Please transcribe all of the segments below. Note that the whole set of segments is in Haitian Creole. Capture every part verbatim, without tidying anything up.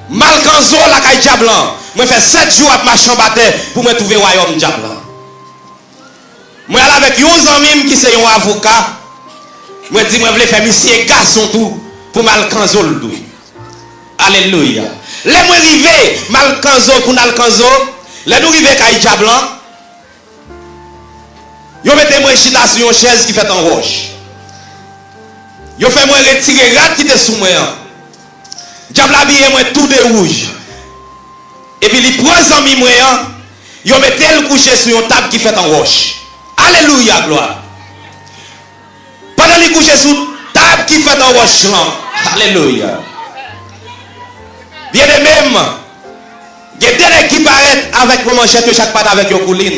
M al kanzo lakay dyab lan. Mwen fè sèt jou ap mache anba tè pou mwen twouve wayòm dyab lan. Mwen al avèk yon zanmi m ki se yon avoka. Mwen di mwen vle fè misye gason tou pou m al kanzo l tou. Alelouya. Lè mwen rive, m al kanzo pou n al kanzo. Lè nou rive kay dyab lan, yo mete mwen chita sou yon chèz ki fèt an wòch. Yo fè mwen retire rad ki te sou mwen an. Dyab la abiye mwen tou de wouj. Epi li pran zanmi mwen an, yo mete l kouche sou yon tab ki fèt an wòch. Alelouya, glwa! Pandan li kouche sou tab ki fèt an wòch lan. Alelouya! Byeneme m, gen de nèg ki parèt avèk yon manchèt, yo chak parèt avèk yon koulin.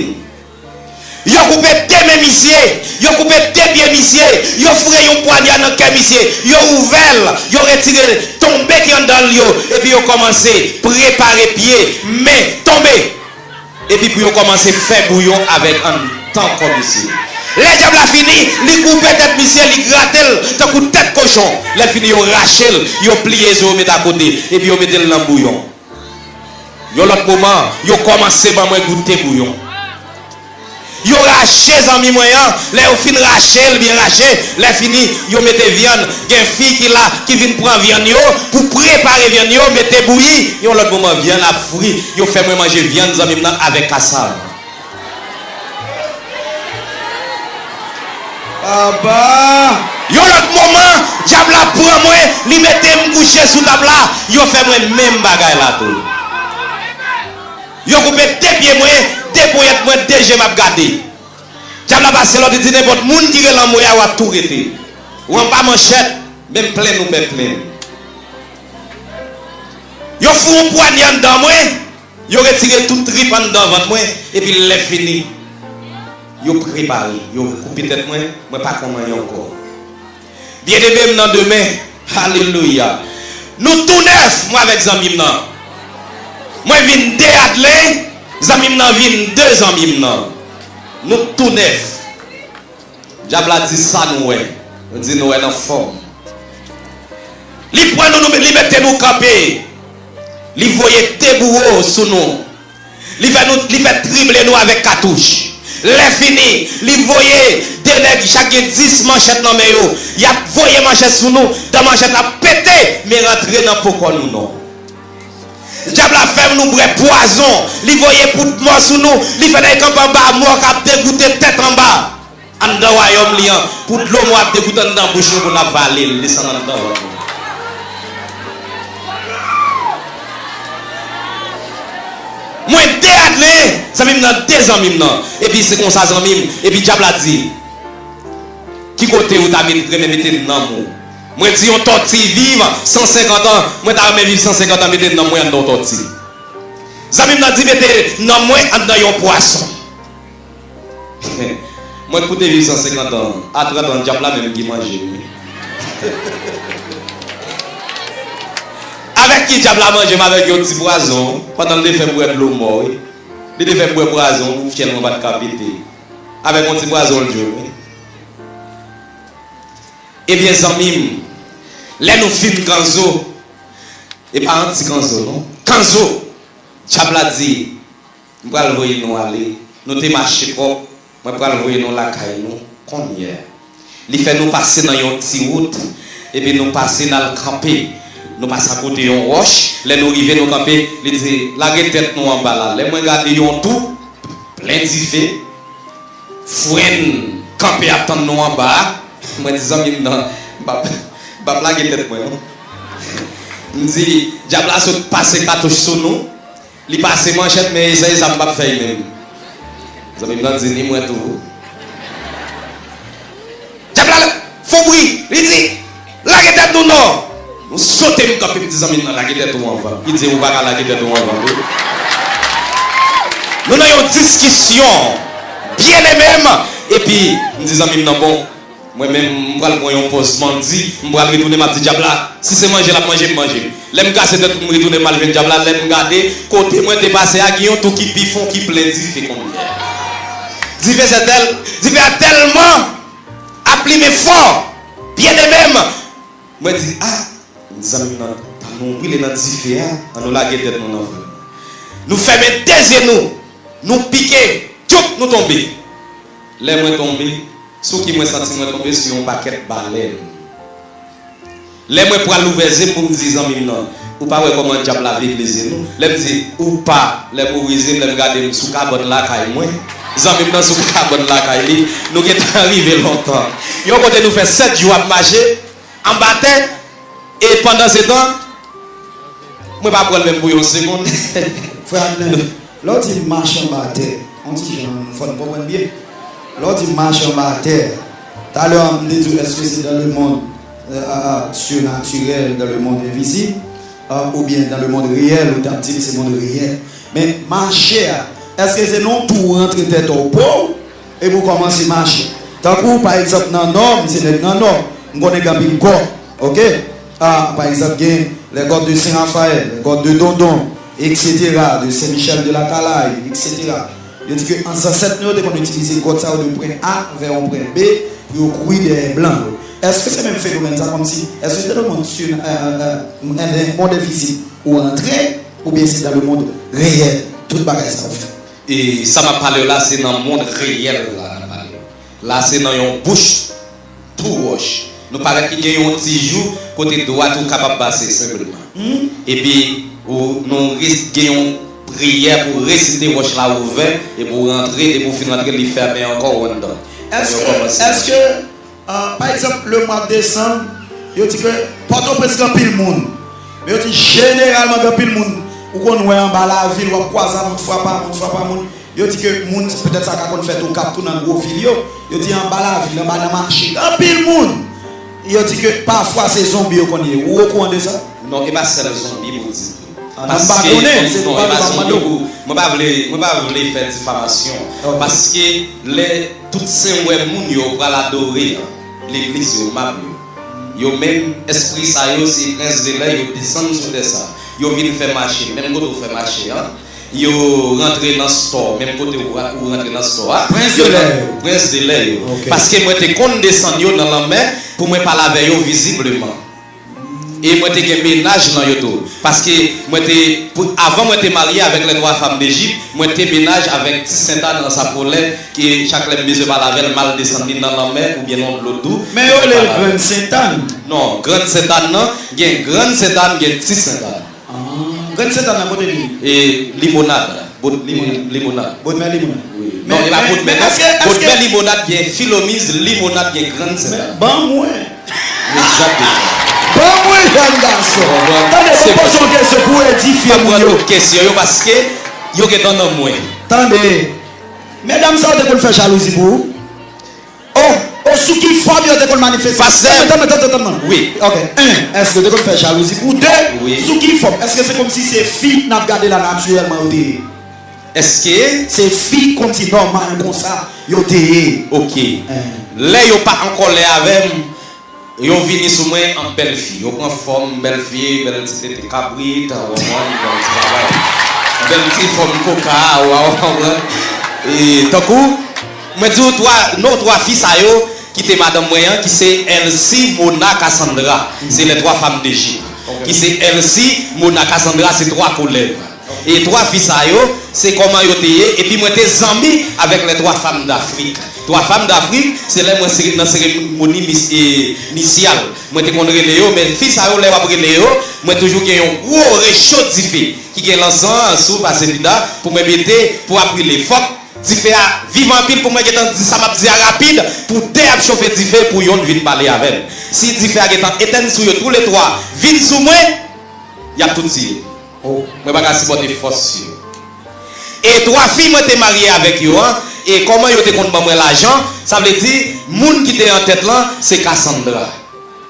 Yo koupe de men misye, yo koupe de pye misye, yo foure yon pwanyad nan kè misye, yo ouvè l, yo retire tonbe ki anndan l yo, epi yo kòmanse prepare pye, men, tonbe. Epi pou yo kòmanse fè bouyon avèk anndan kò misye. Lè dyab la fini, li koupe tèt misye, li grate l tankou tèt kochon. Lè fini, yo rache l, yo pliye zo yo met akote, epi yo mete l nan bouyon. Yon lòt moman, yo kòmanse ban mwen goute bouyon. Yo rache zanmi mwen an, lè yo fin rache l byen rache, lè fini, yo mete vyann. Gen fi ki la, ki vin pran vyann yo, pou prepare vyann yo, mete bouyi. Yon lòt moman, vyann ap fri, yo fè mwen manje vyann zanmi m nan avèk kasav. Aba! Yon lòt moman, dyab la pran mwen, li mete m kouche sou tab la, yo fè mwen menm bagay la tou. Yo koupe de pye mwen, de ponyèt mwen, de je m ap gade. Dyab la pase lòd, li di nenpòt moun ki rele anmwe a, w ap tou rete. Ou anba manchèt, men m plenn ou pè plenn. Yo foure yon pwanyad anndan mwen, yo retire tout trip anndan vant mwen, epi lè fini, yo prepare, yo koupe tèt mwen, mwen pa konn anyen ankò. Byeneme m nan demen, alelouya. Nou tou nèf, mwen avèk zanmi m nan. Mwen vin de Adlen, zanmi m nan vin de zanmi m nan. Nou tou nèf. Dyab la di sa nou wè. Nou di nou wè n anfòm. Li pran nou, nou, li mete nou kanpe. Li voye de bouwo sou nou. Li fè nou, li fè trible nou avèk katouch. Lè fini, li voye de nèg, chak gen dis manchèt nan men yo. Y ap voye manchèt sou nou, dan manchèt la pete, men rantre nan po kò nou non. Dyab la fè nou bwè pwazon, li voye poud mò sou nou, li fè nèg kanpe anba mò k ap degoute tèt anba. Anndan wayòm li an, pou dlo mò ap degoute anndan bouch nou pou n avale l, desann anndan vant nou. Mwen de Adlen, zanmi m nan de zanmi m nan. Epi se konsa zanmi m, epi dyab la di, ki kote ou ta met, renmen mete nanm ou? Mwen di yon tòti viv san senkant an, mwen ta renmen viv san senkant an, mete nanm mwen anndan yon tòti. Zanmi m nan di mete nanm mwen anndan yon pwason. Mwen pou te viv san senkant an, a trant an, dyab la menm ki manje m wi. Avèk ki dyab la manje m? Avèk yon ti pwazon, pandan l te fè m bwè dlo mò wi. Li te fè m bwè pwazon pou fyèl mwen pa t ka pete. Avèk yon ti pwazon l jwe m wi. Ebyen zanmi m, lè nou fin kanzo, e pa yon ti kanzo non, kanzo, dyab la di, m pral voye nou ale. Nou te mache twòp, mwen pral voye nou lakay nou kounye a. Li fè nou pase nan yon ti wout, epi nou pase n al kanpe. Nou pase akote yon wòch, lè nou rive nou kanpe, li di, lage tèt nou anba la. Lè mwen gade yon twou, plen dife, frenn kanpe ap tann nou anba a. Mwen di zanmi m nan, m p ap, m p ap lage tèt mwen non. M di, dyab la sot pase katouch sou nou. Li pase manchèt, men eseye sa m p ap fè l menm. Zanmi m nan di ni mwen tou. Dyab la fè bri, li di, lage tèt nou non. Nou sote m kanpe, m di zanmi m nan, lage tèt ou anvan. Li di ou pa ka lage tèt ou anvan tou. Nou nan yon diskisyon, byeneme m, epi m di zanmi m nan, bon, mwen menm, m pral pran yon pòz bandi, m pral retounen, m ap di dyab la, si se manje l ap manje, m manje. Lè m kase tèt pou m retounen, m al jwenn dyab la, lè m gade, kote mwen te pase a, gen yon twou ki pi fon, ki plen dife kounye a. Dife se tèl, dife a tèlman ap limen fò, byeneme m. Mwen di, a, m di zanmi m nan, ta Nou brile nan dife a, ann nou lage tèt nou nan fè. Nou fèmen de zye nou, nou pike, tchoup, nou tonbe. Lè mwen tonbe, sou ki mwen santi mwen tonbe? Sou yon pakèt balèn. Lè mwen pral ouvè zye m pou m di zanmi m nan, ou pa wè kòman dyab la vegle zye nou? Lè m di, ou pa, lè m ouvri zye m, lè m gade m sou kabann lakay mwen, zanmi m nan sou kabann lakay li, nou gentan rive lontan. Yon kote nou fè sèt jou ap mache, anba tè, e pandansetan, mwen pa pran l menm pou yon segonn. Frè Abner, lè w di mache anba tè, yon ti jan, fò n konprann byen. Lè w di mache anba tè, talè a m te di w, èske se dans le monde, euh, euh, euh, surnaturel, dans le monde invisible, euh, oubyen dans le monde réel, ou t ap di m se mond reyèl. Men mache a, èske se nan yon twou ou rantre tèt ou po w, epi w kòmanse mache? Tankou, pa egzanp, nan Nò, m se nèg nan Nò, m konnen gen anpil gò, oke? Ah, pa egzanp, gen les grottes de Saint Raphaël, les grottes de Dondon, et cetera, de Saint Michel de la Calaye, et cetera. Yo di ke an zansèt nou yo te konn itilize gwòt sa yo de pwen A vè yon pwen B pou yo kouri dèyè blan yo. Èske se menm fenomèn sa, kòmsi, èske se dans le monde sur, euh, euh, euh, dans le monde invisible ou antre, oubyen se dans le monde réel, tout bagay sa yo fèt? E sa m ap pale w la, se nan mond reyèl la n ap pale. La, se nan yon bouch twou wòch. Nou parèt ki gen yon ti jou kote dwat ou kapab pase senpleman. Epi, ou, nou res-, gen yon priyè pou resite wòch la ouvè, epi w rantre, depi w fin rantre, li fèmen ankò, ou anndan. Èske, èske, euh, pa egzanp, le mwa desanm, yo di ke Pòtoprens gen anpil moun. Men yo di jeneralman gen anpil moun. Ou konn wè anba lavil, w ap kwaze a moun, frape a moun, frape a moun. Yo di ke moun, petèt sa ka konn fèt Okap tou nan gwo vil yo. Yo di anba lavil, anba nan mache, gen anpil moun. Yo di ke pafwa se zonbi yo konn ye. Ou okouran de sa? Non, e pa sèl zonbi pou di tou. Ah, non, m pa konnen, se non, e pa zonbi pou, mwen pa vle, mwen pa vle fè difamasyon. Ok. Paske lè tout sen wè moun yo pral adore legliz yo, mab yo. Yo menm, espri sa yo, se prens de lè, yo desann sou tè sa. Yo vin fè mache, menm kote w fè mache an. Yo rantre nan stò, menm kote ou, ou rantre nan stò a. Prens de lè yo. Prens de lè yo. Ok. Paske mwen te konn desann yo nan lanmè pou mwen pale avè yo vizibleman. E mwen te gen mennaj nan yo tou. Paske mwen te, pou, avan mwen te marye avèk les trois femmes d'Égypte, mwen te mennaj avèk Ti Sentàn an Sapwolè, ke chak lè m bezwen pale avè l, m al desann li nan lanmè oubyen nan dlo dou. Men yo rele l Grann Sentàn. Non, Grann Sentàn nan, gen Grann Sentàn, gen Ti Sentàn. Ah, Grann Sentàn nan kote li ye? E Limonad. Bot, Limonad. Botmè Limonad. Wi. Non, e pa Botmè, non. Botmè Limonad gen Filomiz, Limonad gen Grann Sentàn. Ban mwen. Egzakteman. Ban mwen, jèn gason. Tande, ban poze yon kesyon pou edifye moun yo. Kesyon yo, paske yo gentan nan mwen. Tande. Medam sa yo te konn fè jalouzi pou ou? Oh, oh, sou ki fòm yo te konn manifeste? Pastè. Tann, tann, tann, tann, tann. Wi. Ok. En, èske yo te konn fè jalouzi pou ou? De, wi, sou ki fòm? Èske se kòmsi se fi n ap gade la natirèlman yo te ye? Èske se fi kòmsi nòmal konsa yo te ye? Ok. En. Lè yo pa an kòlè avè m, yo vini sou mwen an bèl fi. Yo pran fòm bèl fi, bèl ti tete kabrit, w konprann, bèl ti bagay. Bèl ti fòm koka, w konprann. E tankou, mwen di w twa, non, twa fi sa yo, ki te madanm mwen an, ki se Elsie, Mona, Cassandra. Se les trois femmes d'Égypte. Ok. Ki se Elsie, Mona, Cassandra, se twa kolèv. E twa fi sa yo, se kòman yo te ye, epi mwen te zanmi avèk les trois femmes d'Afrique. Trois femmes d'Afrique, se lè mwen sere-, nan seremoni mis-, e, nisyal. Mwen te konn rele yo, men fi sa yo, lè w ap rele yo, mwen toujou gen yon gwo recho dife ki gen lansan an, sou pase pita, pou mwen mete, pou ap rele. Fòk dife a vivan anpil pou mwen gentan di sa m ap di a rapid, pou tè ap chofe dife, pou yonn vin pale avè m. Si dife a gentan etèn sou yo, tou le twa vin sou mwen, y ap tout tiye. Oh. Mwen pa ka sipòte fòs yo. E twa fi mwen te marye avèk yo an, e kòman yo te konn ban mwen lajan, sa vle di, moun ki te an tèt lan, se Cassandra.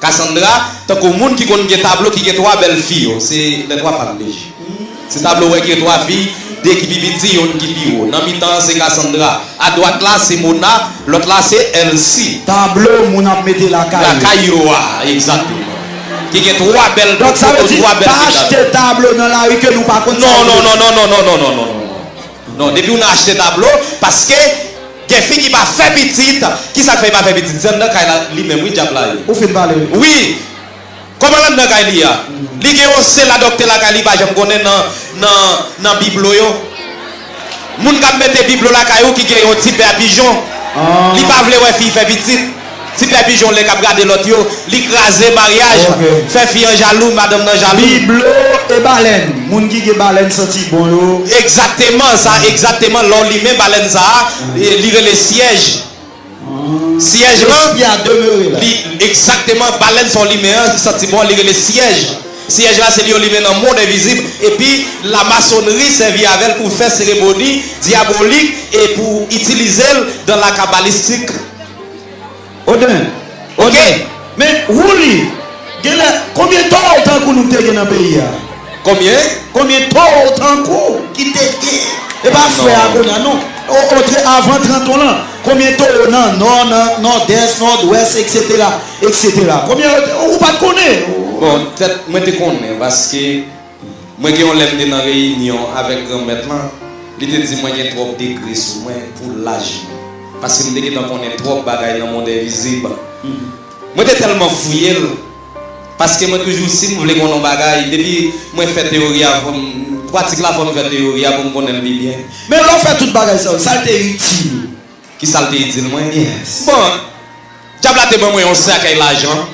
Cassandra, tankou moun ki konn gen tablo ki gen twa bèl fi yo, se les trois femmes d'Égypte. Se tablo wè ki gen twa fi, de ki pi piti, yonn ki pi wo. Nan mitan an, se Cassandra. Adwat la, se Mona, lòt la, se Elsie. Tablo moun ap mete lakay yo. Lakay yo a, egzakteman. Ki gen twa bèl foto, twa bèl medam. Donk, sa vle di, pa achte tablo nan lari ke nou pa konn sa yo vle di. Non, non, non, non, non, non, non, non, non, non. Non, depi w nan achte tablo, paske gen fi ki pa fè pitit, ki sa k fè li pa fè pitit? Se anndan kay la, li menm, wi, dyab la ye. Ou fin pale, wi. Wi. Kòman l anndan kay li a? Li gen yon sèl adòpte lakay li, pa janm konnen nan, nan, nan biblo yo. Moun k ap mete biblo lakay ou ki gen yon ti pè pijon. Li pa vle wè fi fè pitit. Ti pè pijon lè k ap gade lòt yo, li kraze maryaj, fè fi an jalou, madanm nan jalou. Biblo e balèn. Moun ki gen balèn santi bon yo. Egzakteman, sa, egzakteman. Lè w limen balèn sa a, e, li rele syèj. Syèj lan, li, egzakteman, balèn sa w limen an, li santi bon, li rele syèj. Syèj la, se li yo limen nan mond envizib, epi lamasonri sèvi avè l pou fè seremoni dyabolik e pou itilize l dans la kabbalistik. Oden, Oden, men Wouli, genlè, konbyen towo tankou nou te gen nan peyi a? Konbyen? Konbyen towo tankou ki te gen? E pa frè a kounye a, non. O, o, avan trant an lan, konbyen towo nan nò, nan nòdès, nòdwès, etsetera, etsetera. Konbyen, ou pa t konnen? Bon, tèt mwen te konnen, paske mwen gen yon lè m te nan reyinyon avèk Granmèt lan, li te di mwen gen twòp degre sou mwen pou laj mwen. Paske m te gentan konnen twòp bagay nan mond envizib. Mwen te tèlman fouye l, paske mwen toujou, si m vle konnen yon bagay, depi mwen fè teyori a, fò m, pratik la, fò m fè teyori a pou m konnen l pi byen. Men lè w fè tout bagay sa yo, sa l te itil ou? Ki sa l te itil mwen? Bon, dyab la te ban mwen yon sèkèy lajan.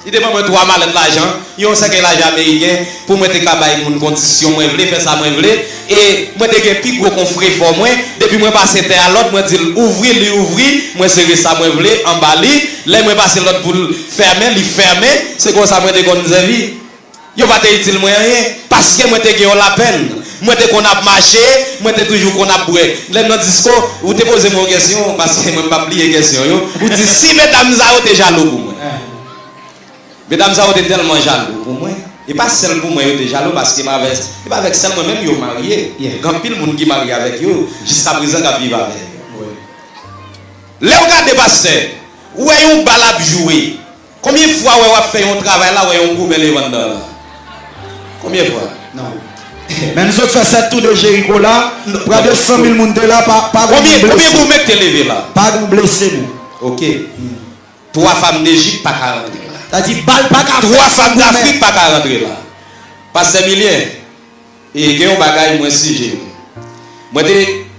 Li te ban mwen twa malèt lajan, yon sèkèy lajan ameriken, pou mwen te ka bay moun kondisyon mwen vle, fè sa mwen vle. E mwen te gen pi gwo konfrefò mwen. Depi mwen pase tè a lòt, mwen di l ouvri, li ouvri, mwen sere sa mwen vle anba li. Lè mwen pase lòt pou l fèmen, li fèmen. Se konsa mwen te konn sèvi. Yo pa te itil mwen anyen, paske mwen te gen yon lapenn. Mwen te konn ap mache, mwen te toujou konn ap bwè. Lè m nan disko, ou te poze mwen yon kesyon, paske mwen m p ap bliye kesyon yo. Ou di, si medam sa yo te jalou pou mwen. Medam sa yo te tèlman jalou pou mwen. E pa sèl pou mwen yo te jalou, paske m avè, e pa avèk sèl mwen menm yo marye. Gen anpil moun ki marye avèk yo, jiskaprezan k ap viv avè yo. Lè w gade pastè, ou wè yon bal ap jwe. Konbyen fwa wè w ap fè yon travay la, wè yon goumen leve anndan la? Konbyen fwa? Non. Menm zot fè sèt tou de Jeriko la, prè de san mil moun te la, pa, pa gen blese. Konbyen, konbyen goumen k te leve la? Pa gen blese, non. Ok. Twa fam Nejip pa ka rantre la. Sa di bal pa ka fè. Twa fam Dafrik pa ka rantre la. Pastè Milyen, e gen yon bagay mwen sijere. Mwen te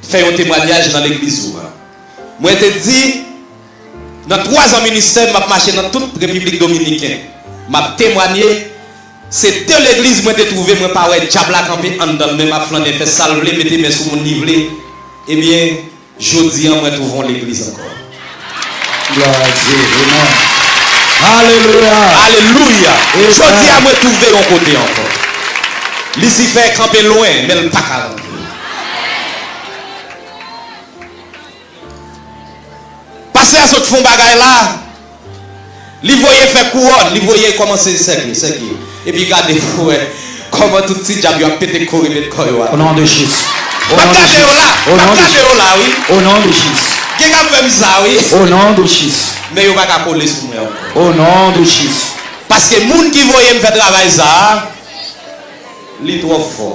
fè yon temwanyaj nan legliz ou a. Mwen te di, nan twa zan ministè m, m ap mache nan tout Repiblik Dominiken. M ap temwanye, se de legliz mwen te twouve, mwen pa wè dyab la kanpe anndan l menm ap flannen fè sa l vle, mete men sou moun li vle. Ebyen, jodi a, mwen twouve yon legliz ankò. Glwa a Dye. Amen. Alelouya. Alelouya. Amen. Jodi a, mwen twouve yon kote ankò. Lisifè kanpe lwen, men l pa ka rantre. Pastè a sot fè yon bagay la. Li voye fè kouwòn, li voye kòmanse sèke, sèke. Epi gade pou wè kòman tout ti dyab yo ap pete kò, repete kò yo a. Au nom de Jésus. M ap gade yo la, m ap gade yo la, wi. Au nom de Jésus. Gen k ap fè m sa, wi. Au nom de Jésus. Men yo pa ka kole sou mwen ankò. Au nom de Jésus. Paske moun ki voye m fè travay sa a, li twò fò.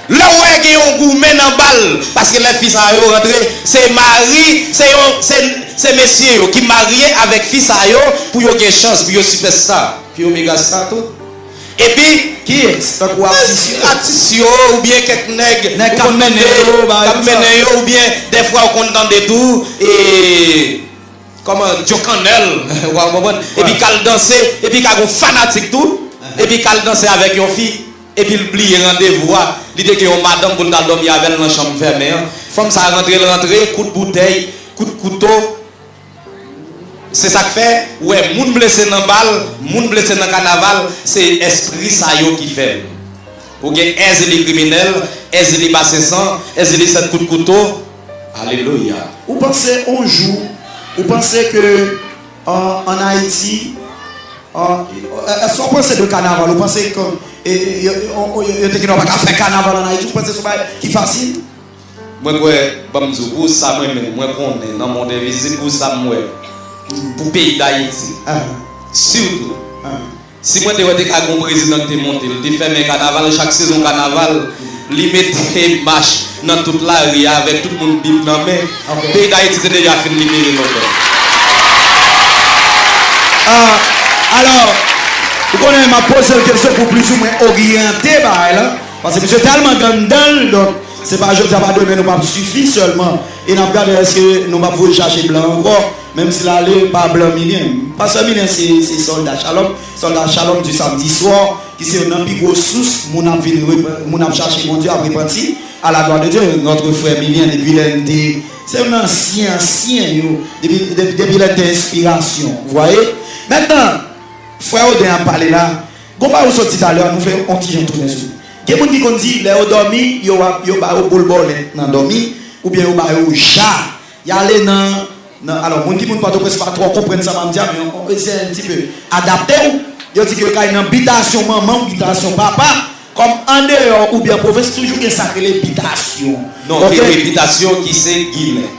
Lè w wè gen yon goumen nan bal, paske lè fi sa yo rantre, se mari, se yon, se, se mesye yo ki marye avèk fi sa yo pou yo gen chans, pou yo sipèsta, pou yo mega sta tou. Epi, kiyès? Tankou atis yo? Atis yo, oubyen kèk nèg, nèg k ap mennen yo, k ap mennen yo, oubyen dèfwa ou konn tande tou, e, kòman, Djo Kannèl, w a konprann? Epi k al danse, epi ka gon fanatik tou, epi k al danse avèk yon fi, epi l bliye randevou a, li te gen yon madanm pou l t al dòmi avè l nan chanm fèmen an. Fanm sa a rantre, l rantre, kout boutèy, kout kouto. Se sa k fè, ou wè, moun blese nan bal, moun blese nan kanaval, se espri sa yo ki fè l. Ou gen Èzili kriminèl, Èzili basen san, Èzili sèt kout kouto. Alelouya. Ou panse yon jou, ou panse ke, an, ann Ayiti, an, èske w panse de kanaval? Ou panse ke, e, e, yo, yo, yo, yo te gen dwa pa ka fè kanaval ann Ayiti? Ou panse se yon bagay ki fasil? Mwen kwè, ban m di w, pou sa mwen menm, mwen konnen nan mond envizib, pou sa m wè, pou peyi Dayiti, sitou, si mwen te wè te ka gen yon prezidan ki te monte, li te fèmen kanaval, chak sezon kanaval, li mete mach nan tout lari a avèk tout moun Bib nan men, peyi Dayiti te deja fin libere lontan. Ah, alò, Ou konnen, m ap poze l kesyon pou plizoumwen oryante bagay la. Paske misye tèlman anndan l, donk, se pa jodi a, pa demen, nou p ap sifi sèlman. E n ap gade èske nou p ap voye chache blan ankò, menm si l ale pa blan Milyen. Pastè Milyen se, se sòlda Shalom, sòlda Shalom du samedi soir, ki se youn nan pi gwo sous moun ap vin rep-, moun ap chache Bondye, ap repanti, à la gloire de Dieu, notre frère Milyen, depi lè n te, se youn nan ansyen, ansyen yo, depi, depi, depi lè n te enspirasyon, vous voyez? Mentnan, frè Oden ap pale la, gon bagay ou sot di talè a, nou fè on ti jan tounen sou li. Gen moun ki konn di, lè yo dòmi, yo ap, yo ba yo boul bòlèt nan dòmi, oubyen yo ba yo ja. Y ale nan, nan, alò, moun ki moun Pòtoprens pa twò konprann sa m ap di a, men on, on, eseye on ti pe adapte w. Yo di ke yo ka al nan bitasyon manman w, bitasyon papa, kòm andeyò oubyen pwovens, toujou gen sa k rele bitasyon. Non, ok, wi, bitasyon ki se Ginen.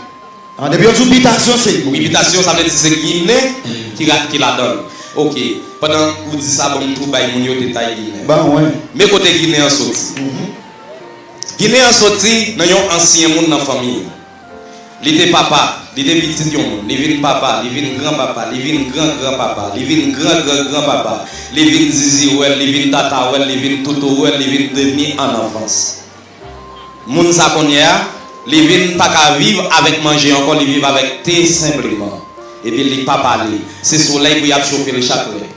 Ah, depi yo di w bitasyon, se Ginen. Wi, bitasyon, sa vle di se Ginen ki ra-, ki ladan l. Ok, pandan ou di sa, ban m tou bay moun yo detay Ginen. Ban mwen. Men kote Ginen an soti. Mhm. Ginen an soti nan yon ansyen moun nan fanmi. Li te papa, li te pitit yon moun, li vin papa, li vin granpapa, li vin gran granpapa, li vin gran gran granpapa, li vin ziziwèl, li vin tatawèl, li vin toutowèl, li vin devni an anfans. Moun sa kounye a, li vin pa ka viv avèk manje ankò, li viv avèk te senpleman. Epi li pa pale. Se solèy pou y ap chofe l chak lè.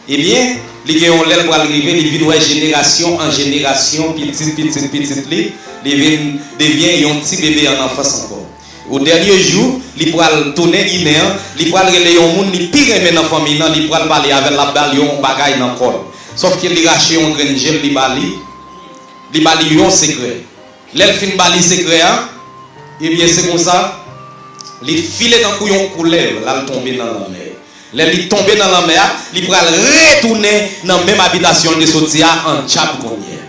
Ebyen, li gen yon lè l pral rive, li vin wè jenerasyon an jenerasyon, pitit, pitit, pitit li, li vin devyen yon ti bebe an anfans ankò. O dènye jou, li pral tounen Ginen an, li pral rele yon moun li pi renmen nan fanmi nan, li pral pale avè l, l ap ba l yon bagay nan kò l. Sòf ke li rache yon grenn je l, li ba li, li ba li yon sekrè. Lè l fin ba li sekrè a, ebyen, se konsa, li file tankou yon koulèv, l al tonbe nan lanmè. Lè li tonbe nan lanmè a, li pral retounen nan menm abitasyon l te soti a an djab kounye a.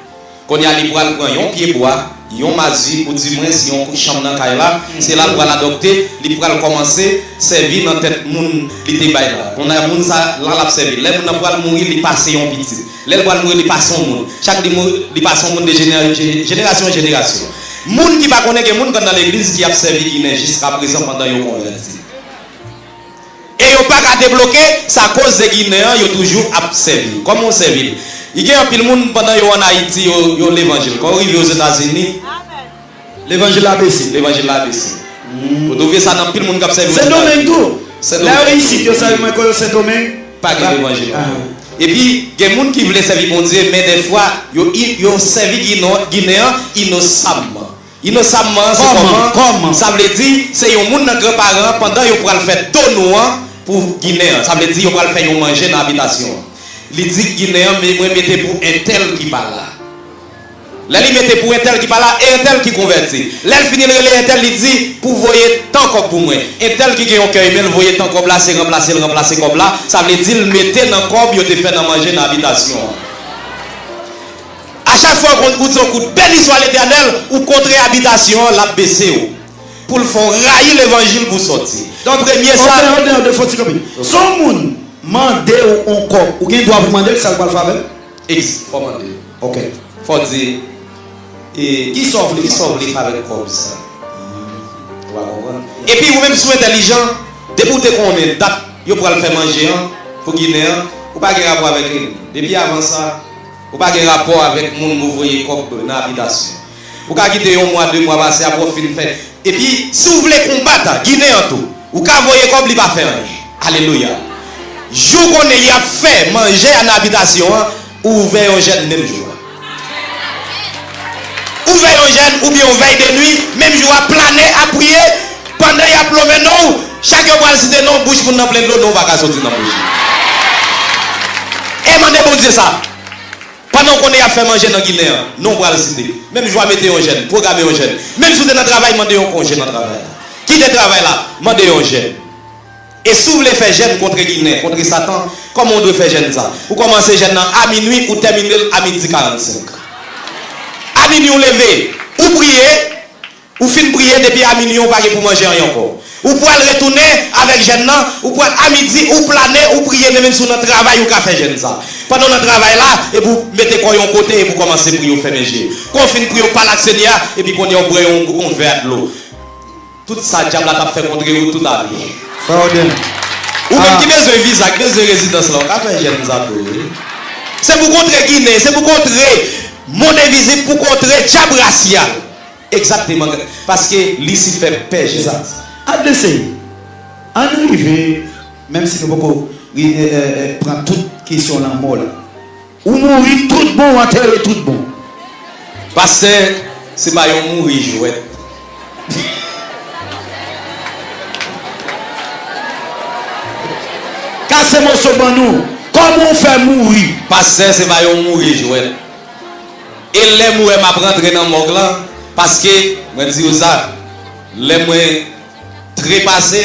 Kounye a, li pral pran yon pye bwa, yon mazi, oudimwens yon chanm nan kay la, se la l pral adopte, li pral kòmanse sèvi nan tèt moun li te bay la. Kounye a, moun sa la, l ap sèvi. Lè moun nan pral mouri, li pase yon pitit. Lè l pral mouri, li pase yon moun. Chak li mouri, li pase yon moun de jenè-, je-, jenerasyon an jenerasyon. Moun ki pa konnen gen moun k anndan legliz ki ap sèvi Ginen jiskaprezan pandan yo konvèti. E yo pa ka debloke, sa koz se Ginen an, yo toujou ap sèvi. Kòman w sèvi l? Li gen anpil moun, pandan yo ann Ayiti, yo, yo levanjil. Kan yo rive Ozetazini, levanjil la bese. Levanjil la bese. Hmm. Ou twouve sa nan anpil moun k ap sèvi Ozetazini. Sendomeng tou. Sendomeng. Lè yo isit, yo sèvi mwen, kan yo Sendomeng, pa gen levanjil ankò. Epi, gen moun ki vle sèvi Bondye, men dèfwa, yo, yo sèvi Ginen, Ginen an inosamman. Inosamman, se kòman? Kòman? Sa vle di, se yon moun nan granparan an, pandan yo pral fè donou an pou Ginen an. Sa vle di, yo pral fè yon manje nan abitasyon an. Li di Ginen an, men mwen mete pou entèl ki pa la. Lè li mete pou entèl ki pa la, e entèl ki konvèti. Lè l fini, l rele entèl, li di, pou voye tan kòb pou mwen. Entèl ki gen yon kè imen, l voye tan kòb la, se ranplase l ranplase kòb la. Sa vle di, l mete nan kòb yo te fè nan manje nan abitasyon an. A chak fwa ou konn, ou di yon kout, Béni soit l'Éternel, ou kontre abitasyon an, l ap bese w. Pou l fè w rayi levanjil pou w sòti. Donk, premye sa. Oden, Oden, Oden, fò ti kanpe. Se yon moun mande w yon kòb, ou gen dwa pou mande l sa l pral fè avè l? Ex, fò mande. Ok. Fò di, e, kisa w vle fè? Kisa w vle fè avèk kòb sa? Ou pa konprann? Epi ou menm, si w entèlijan, depi w te konnen dat yo pral fè manje an pou Ginen an, ou pa gen rapò avèk li. Depi avan sa, ou pa gen rapò avèk moun pou voye kòb nan abitasyon. Ou ka kite yon mwa, de mwa pase, apre w fin fè. Epi, si w vle konbat Ginen an tou, ou ka voye kòb, li pa fè anyen. Alelouya. Jou konnen y ap fè manje a nan abitasyon an, ou ouvè yon jèn menm jou a. Ouvè yon jèn oubyen yon vèy de nwi, menm jou a, plane, ap priye, pandan y ap lonmen non w, chak yo pral site non w, bouch moun nan plen dlo, non w pa ka soti nan bouch li. E mande Bondye sa. Pandan w konnen y ap fè manje nan Ginen an, non w pral site. Menm jou a, mete yon jèn, pwograme yon jèn. Menm si w te nan travay, mande yon konje nan travay la. Kite travay la, mande yon jèn. E si w vle fè jèn kontre Ginen, kontre Satan, kòman w dwe fè jèn sa? Ou kòmanse jèn nan a minwi, ou tèmine l a midi karannsenk. A minwi w leve, ou priye, ou fin priye, depi a minwi w pa gen pou manje anyen ankò. Ou pral retounen avèk jèn nan, ou pral a midi, ou plane, ou priye, men menm si w nan travay, ou ka fè jèn sa. Pandan w nan travay la, epi w mete kò w yon kote, epi w kòmanse priye, w fèmen je. Kan w fin priye, w pale ak Senyè a, epi kounye a w bwè yon, yon vè dlo. Tout sa dyab la t ap fè kontre w tout ale. Frè Oden. Ou menm ki bezwen viza, ki bezwen rezidans la, ou ka fè jèn sa tou, wi. Se pou kontre Ginen, se pou kontre Mondevizit, pou kontre dyab rasyal. Egzakteman, paske Lisifè pè jèn. Adlese, ann rive, menm si nou poko rive, eh, eh, pran tout kesyon lanmò la. Ou mouri tout bon, ou antere tout bon. Pastè, se pa yon mouri jwèt. Kase moso ban nou. Kòman w fè mouri? Pastè, se pa yon mouri jwèt. E lè m wè m ap rantre nan mòg lan, paske, mwen di w sa, lè mwen trepase,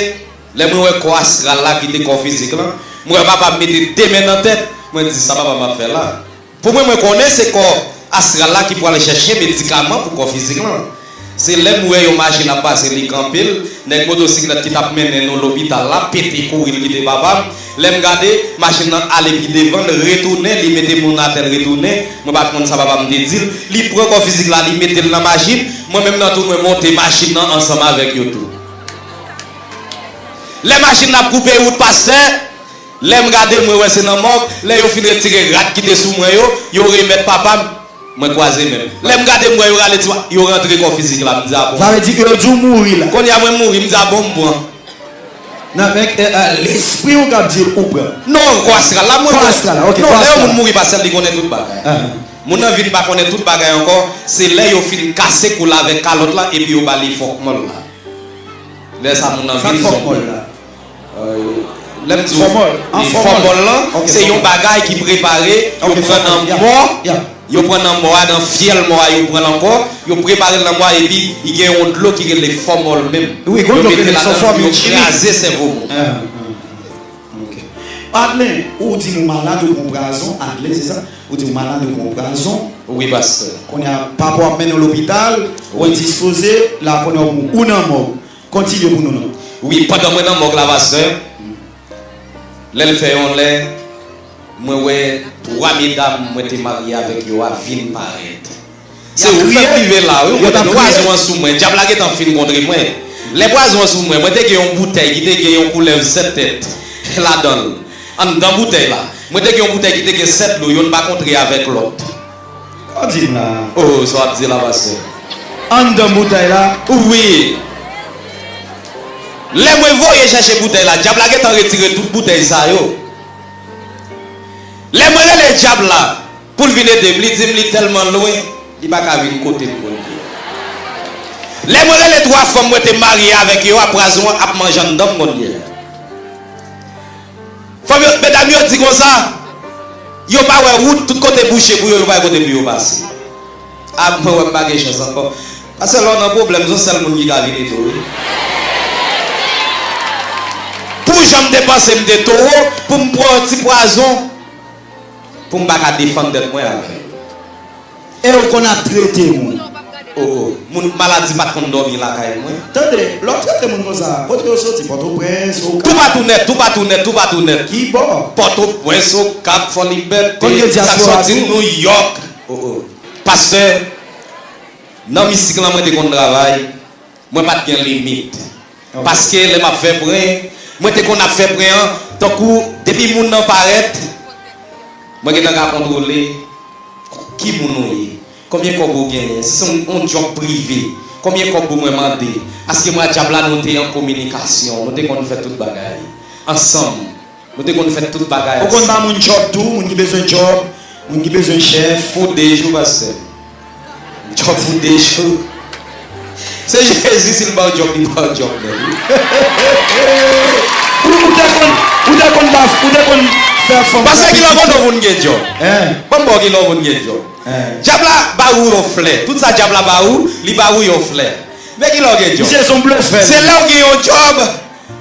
lè mwen wè kò astral la kite kò fizik lan, mwen wè papa m mete de men nan tèt, mwen di, "Sa papa m ap fè la?" Pou mwen, mwen konnen se kò astral la ki pwale chèche medikaman pou kò fizik lan. Se lè m wè yon machin ap pase, li kanpe l, nèg motosiklèt ki t ap mennen nou lopital la pete kouri, l kite papa m. Lè m gade, machin nan ale pi devan, l retounen, li mete moun atè, l retounen. Mwen pa t konn sa papa m te di l. Li pran kò fizik la, li mete l nan machin. Mwen menm nan tou, mwen monte machin nan ansanm avèk yo tou. Lè machin nan ap koupe wout, pastè, lè m gade, mwen wè se nan mòg. Lè yo fin retire rad ki te sou mwen yo, yo remèt papa m, mwen kwaze men m. Lè m gade, m wè yo rale ti, yo rantre kò fizik la, m di, "A bon." Sa vle di ke yo di w mouri la. Kounye a, mwen mouri, m di, "A bon, m pran." Nan, men, eh, eh, lespri w k ap di w pran. Non, kò astral la, mwen. Kò astral la, ok, non, kò lè yon moun mouri, pastè, li konnen tout bagay. Ah. Moun nan vin pa konnen tout bagay ankò, se lè yo fin kase kou l avèk kalòt lan, epi yo ba li fòk mòl la. Lè sa moun nan vin zonbi. Sa fòk mòl la. Euh, lè m di w, fòmòl. An, fòmòl. Fòmòl lan, ok, se yon bagay ki prepare, yo pran nan mò, yo pran nan mò a, nan fyèl mò a, yo pran l ankò, yo prepare l nan mò a, epi li gen yon dlo ki rele fòmòl menm. Wi, gon dlo ki rele, se yon fòmil chimik. Yo mete ladan l pou yo kraze sèvo moun. Ah, ah, ah, ok. Adlen, ou di nou malad, ou pran pwazon, Adlen, se sa? Ou di ou malad, ou pran pwazon. Wi, pastè. Kounye a, papa w ap mennen w lopital, ou endispoze, la kounye a ou, ou nan mò. Kontinye pou nou non. Wi, pandan mwen nan mòg la, pastè, lè l fè yon lè, mwen wè twa medam mwen te marye avèk yo a vin parèt. Se ou fè m rive la, wi, ou konnen pwazon an sou mwen. Dyab la gentan fin kontre mwen. Lè pwazon an sou mwen, mwen te gen yon boutèy ki te gen yon koulèv sèt tèt ladan l. Anndan boutèy la, mwen te gen yon boutèy ki te gen sèt lou, youn pa kontre avèk lòt. Sa w di m la? Oh, sa w ap di la, pastè. Anndan boutèy la? Wi. Lè mwen voye chèche boutèy la, dyab la gentan retire tout boutèy sa yo. Lè mwen rele dyab la pou l vin ede m, li di m li tèlman lwen, li pa ka vin kote m, Bondye. Lè mwen rele twa fanm mwen te marye avèk yo a, pwazon an ap manje anndan m, Bondye. Fanm yo, medam yo di konsa, yo pa wè wout, tout kote bouche pou yo, yo pa wè kote pou yo pase. A, mwen wè m pa gen chans ankò. Pastè, lè w nan pwoblèm, se yon sèl moun ki ka vin ede w, wi. Pou jan m te panse m te towo, pou m pran yon ti pwazon, pou m pa ka defann tèt mwen avè l. E ou konn ap trete moun? Oh, oh. Moun maladi pa t konn dòmi lakay mwen. Tande, lè w trete moun konsa, kote yo soti? Pòtoprens, Okap? Toupatou nèt, toupatou nèt, toupatou nèt. Ki bò? Pòtoprens, Okap, Fòlibète, sa k soti Nouyòk. Oh, oh. Pastè, nan mistik lan mwen te konn travay. Mwen pa t gen limit. Ok. Paske lè m ap fè pwen, mwen te konn ap fè pwen an, tankou depi moun nan parèt, mwen gentan ka kontwole ki moun ou ye, konbyen kòb ou genyen, si se yon, yon djòb prive, konbyen kòb pou mwen mande. Paske mwen ak dyab la, nou te an kominikasyon, nou te konn fè tout bagay ansanm. Nou te konn fè tout bagay ansanm. Ou konn ba moun djòb tou, moun ki bezwen djòb, moun ki bezwen chèf. Pou de jou, pastè. Djòb pou de jou. Se Jezi, si l ba w djòb, li ba w djòb nèt, wi. Ou, ou te konn, ou te konn ba, ou te konn fè fanm. Pastè, kilè w konn moun gen djòb? Hein? Ban m ba w kilè w moun gen djòb. Hein? Dyab la ba ou yon flè. Tout sa dyab la ba ou, li ba ou yon flè. Men kilè w gen djòb? Misye se yon blofè. Se lè w gen yon djòb.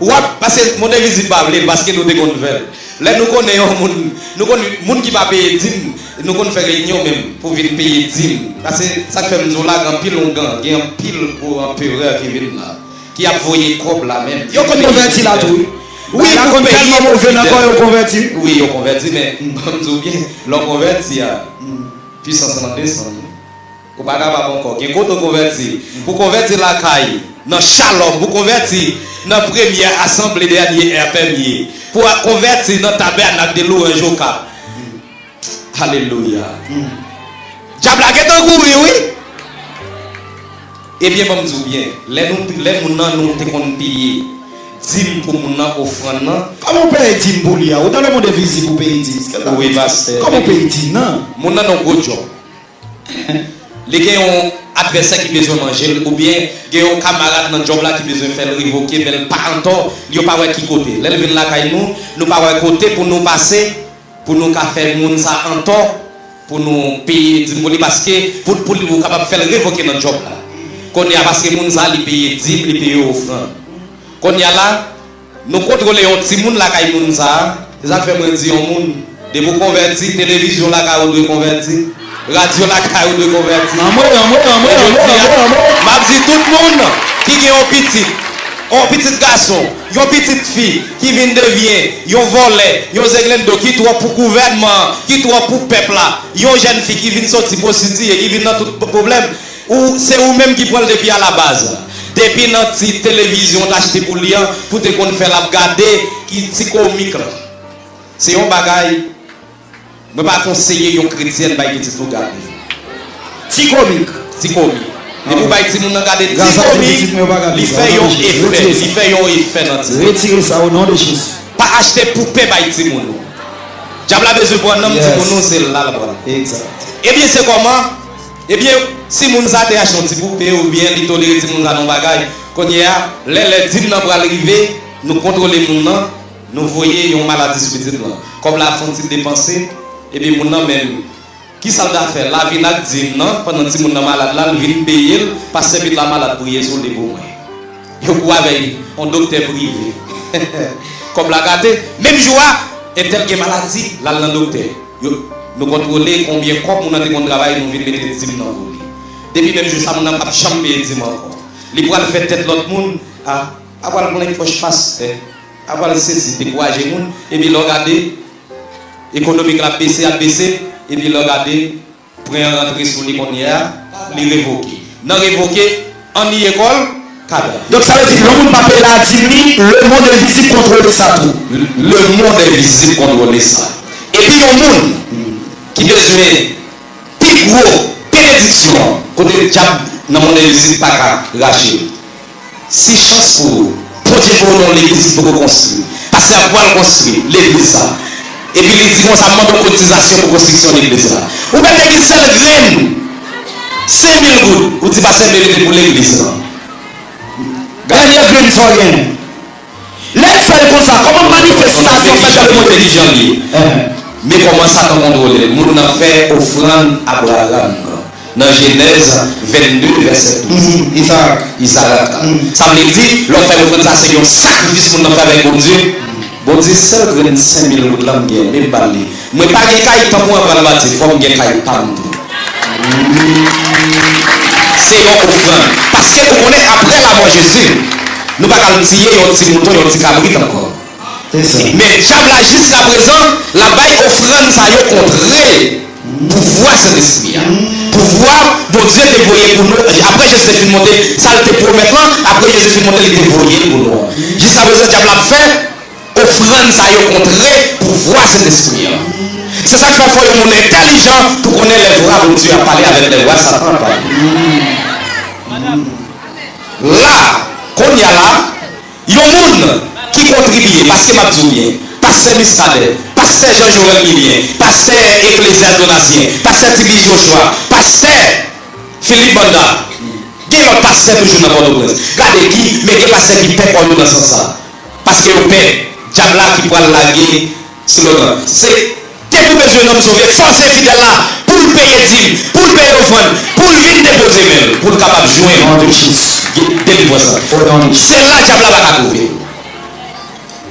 W ap, paske Mondevizit pa vle l, paske nou te konn fè l. Lè nou konnen yon moun, nou konn, moun ki pa peye dim, nou konn fè reyinyon menm pou vin peye dim. Paske sa k fè m di w la, gen anpil oungan, gen anpil gwo anperè ki vin la, ki ap voye kòb la menm. Yo konn konvèti la tou, wi. Wi, la konn tèlman move nan kò yo konvèti. Wi, yo konvèti, men, ban m di w byen, lè w konvèti a, pwisans lan desann, wi. Ou pa kapab ankò. Gen kote w konvèti. Pou konvèti lakay, nan Shalom, pou konvèti nan premyè asanble, dènye R P M ye. pou al konvèti nan Tabènak de Lwanj Okap. Alelouya. Dyab la gentan kouri, wi. Ebyen, ban m di w byen, lè nou, lè moun nan nou te konn peye dim pou moun nan, ofrann nan. Kòman w peye dim pou li a? Ou dans le monde invisible ou peye dim? Wi, pastè. Kòman w peye dim nan? Moun nan nan gwo djòb. Li gen yon advèsè ki bezwen manje l, oubyen gen yon kamarad nan djòb la ki bezwen fè l revoke, men l pa antò, yo pa wè ki kote. Lè l vin lakay nou, nou pa wè kote pou nou pase, pou nou ka fè moun sa antò, pou nou peye dim pou li, paske pou, pou li, ou kapab fè l revoke nan djòb la. Kounye a, paske moun sa, li peye dim, li peye ofrann. Kounye a la, nou kontwole yon timoun lakay moun sa a. Se sa k fè mwen di yon moun, depi w konvèti, televizyon lakay ou dwe konvèti, radyo lakay ou dwe konvèti. Anmwe, anmwe, anmwe, anmwe, anmwe, anmwe. M ap di tout moun ki gen yon pitit, yon pitit gason, yon pitit fi ki vin devyen yon vòlè, yon zenglendo ki twòp pou gouvènman an, ki twòp pou pèp la, yon jèn fi ki vin soti pwostitiye, ki vin nan tout pwoblèm, ou, se ou menm ki pran l depi alabaz. Depi nan ti televizyon w t achte pou li an, pou te konn fè l ap gade ki ti komik lan. Se yon bagay, mwen pa konseye yon kretyèn bay pitit ou gade. Ti komik. Ti komik. Depi w bay timoun nan gade ti komik, li fè yon efè, li fè yon efè nan timoun. Retire sa o non de Jezi. Pa achte poupe bay timoun ou. Dyab la bezwen pran nanm timoun ou, se la l pran. Ebyen, se kòman? Ebyen, si moun sa te achte yon ti poupe oubyen li tolere timoun sa nan yon bagay, kounye a, lè lè dim nan pral rive, nou kontwole moun nan, nou voye yon maladi sou pitit lan. Kòb la fè yon ti depanse, epi moun nan menm, kisa l ta fè? L al vin ak dim nan, pandan timoun nan malad la, l vin peye l, pastè pitit la malad, priye sou li pou mwen. Yo kou avè l, yon doktè prive. Kòb la gate, menm jou a, entèl gen maladi, l al nan doktè. Yo, nou kontwole konbyen kòb moun nan te konn travay, nou vin mete dim nan pou li. Depi menm jou sa, moun nan p ap janm peye dim ankò. Li pral fè tèt lòt moun, a, a pral plen pòch pastè, a pral sezi, dekouraje moun, epi lè w gade, ekonomik la ap bese, ap bese, epi lè w gade, prè an rantre sou li kounye a, li revoke. Nan revoke, anni ekòl, kada. Donk, sa vle di, lè yon moun pa peye ladim li, lemonn envizib kontwole sa tou. Lemonn envizib kontwole sa. Epi yon moun ki bezwen pi gwo benediksyon an, kote dyab nan monn envizib pa ka rache l. Se chans pou ou. Bondye voye w nan yon legliz ki poko konstwi. Pastè a pral konstwi legliz sa. Epi li di konsa, m mande w kotizasyon pou konstriksyon legliz la. Ou mèt te gen sèl grenn, senk mil goud. Ou di pastè m merite pou legliz lan. Dènye grenn sa w gen. Lè l fè l konsa, kòman manifestasyon fèt nan lemonn envizib? Men kòman Satan kontwole l. Moun nan fè ofrann Abraram nan Jenèz vennde, vèsè douz. Mhm, Izarak. Izarak la. Mhm. Sa vle di, lè w fè ofrann sa, se yon sakrifis moun nan fè avèk Bondye. Bondye, sèl grenn senk mil goud la m gen, men m ba l li. Mwen pa gen kay, tankou an pral bati, fò m gen kay pa m tou. Se yon ofrann. Paske ou konnen, apre lamò Jezi, nou pa ka al tiye yon ti mouton, yon ti kabrit ankò. Men dyab la, jiskaprezan, l ap bay ofrann sa yo kontre pouvwa Sentespri a. Pouvwa Bondye te voye pou nou, apre Jezi te fin monte, sa l te pwomèt lan, apre Jezi fin monte, li te voye l pou nou. Jiskaprezan, dyab la ap fè ofrann sa yo kontre pouvwa Sentespri a. Se sa k fè fò yon moun entèlijan pou konnen lè vwa Bondye ap pale avèk lè vwa Satan ap pale. La, kounye a la, yon moun ki kontribye, paske m ap di w byen, pastè Muscadin, pastè Jean Joël Milien, pastè Ecclesia Donatien, pastè Tibi Joshua, pastè Philippe Banda, gen lòt pastè toujou nan Pòtoprens. Gade ki, men gen pastè ki pè kò yo nan sans sa. Paske yo pè dyab la ki pral lage slogan. Se depi w bezwen nanm sove, fòse fidèl la pou l peye dim, pou l peye ofrann, pou l vin depoze men l, pou l kapab jwenn delivrans lan. Se la dyab la pa ka twouve w.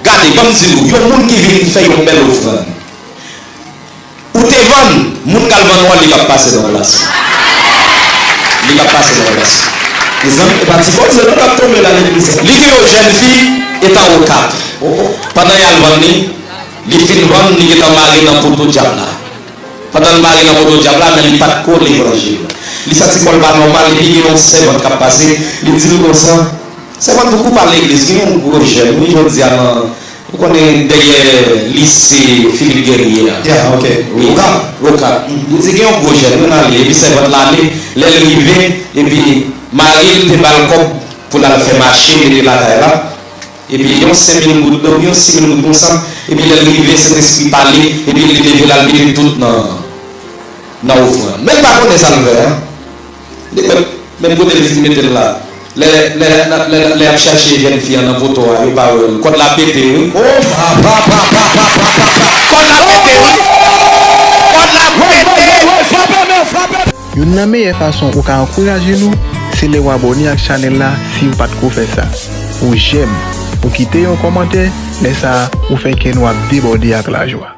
Gade, ban m di nou, yon moun ki vin fè yon bèl ofrann. Ou te vann, moun k al vann ou an, li p ap pase nan plas ou. Li p ap pase nan plas ou. Mezanmi, e pa ti koze non k ap tonbe la legliz. Li gen yon jèn fi, etan o kat. Pandan y al vann li, li fin vann, li gentan mare nan poto dyab la. Pandan l mare nan poto dyab la, men li pa t ko levanjil. Li santi kò l pa nòmal, epi gen yon sèvant k ap pase, li di l konsa, sèvant, ou kou pa legliz, gen yon gwo jèn, wi, jodi a nan Ou konnen dèyè lise Philippe Guerrier a? Yeah, ok. Wi. Okap. Okap. Li di gen yon gwo jèn, wi, nan li. Epi sèvant la ale, lè l rive, epi mari l te ba l kòb pou l al fè mache, mete lakay la. Epi yon senk mil goud, donk yon sis mil goud konsa. Epi lè l rive, Sentespri pale, epi li leve l al mete tout nan, nan ofrann. Men l pa konnen sa l fè, an. Li menm, menm kote li fin mete l la. Lè, lè, lè, lè y ap chache jèn fi an nan poto a, yo pa wè l. Kòd la pete, wi. Oh, pa, pa, pa, pa, pa, pa, pa, pa. Kòd la pete, wi. Kòd la pete. Youn nan meyè fason ou ka ankouraje nou, se lè w abòne ak chanèl la si w pa t ko fè sa. Ou jèm, ou kite yon kòmantè, lè sa a, ou fè kè nou ap debòde ak lajwa.